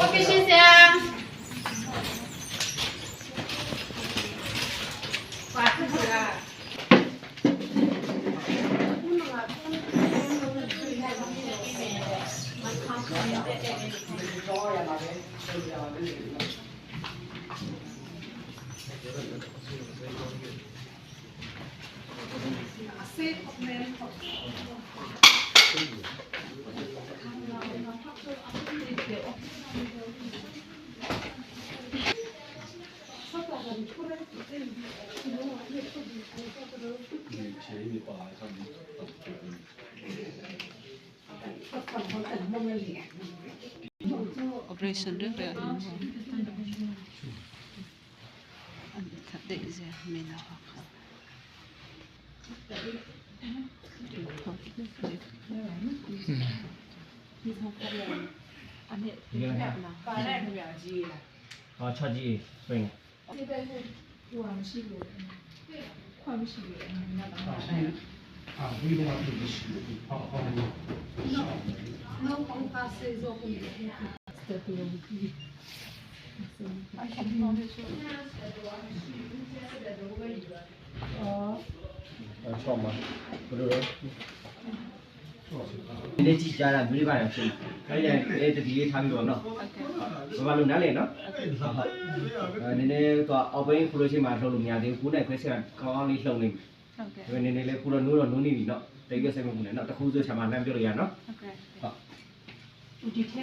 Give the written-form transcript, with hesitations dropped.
Okay, 谢谢。 Operation reng reng a ni an that daih zel hmel a kha. ဒီနေ့ကြည့်ကြတာမျိုးလေးပါတော့ဖြစ်တယ်။အဲ့ဒီအဲ့တတိလေးထားပြီးတော့နော်။ဘာလို့နားလဲနော်။ဟုတ်ဟုတ်။အဲနည်းနည်းတော့အောက်ဘင်းခလို့ရှိမှလှုပ်လို့မရသေးဘူး။ကိုယ်နဲ့ခွဲဆက်ကောင်းကောင်းလေးလှုပ်နေပြီ ဟုတ်ကဲ့ ။ဒါပေမဲ့နည်းနည်းလေးခုတော့နိုးတော့နိုးနေပြီနော်။တိတ်ပြစိတ်မပူနဲ့နော်။တခုဆိုချာမှလမ်းပြောလို့ရနော် ဟုတ်ကဲ့ ။ဟုတ် ဒီထဲ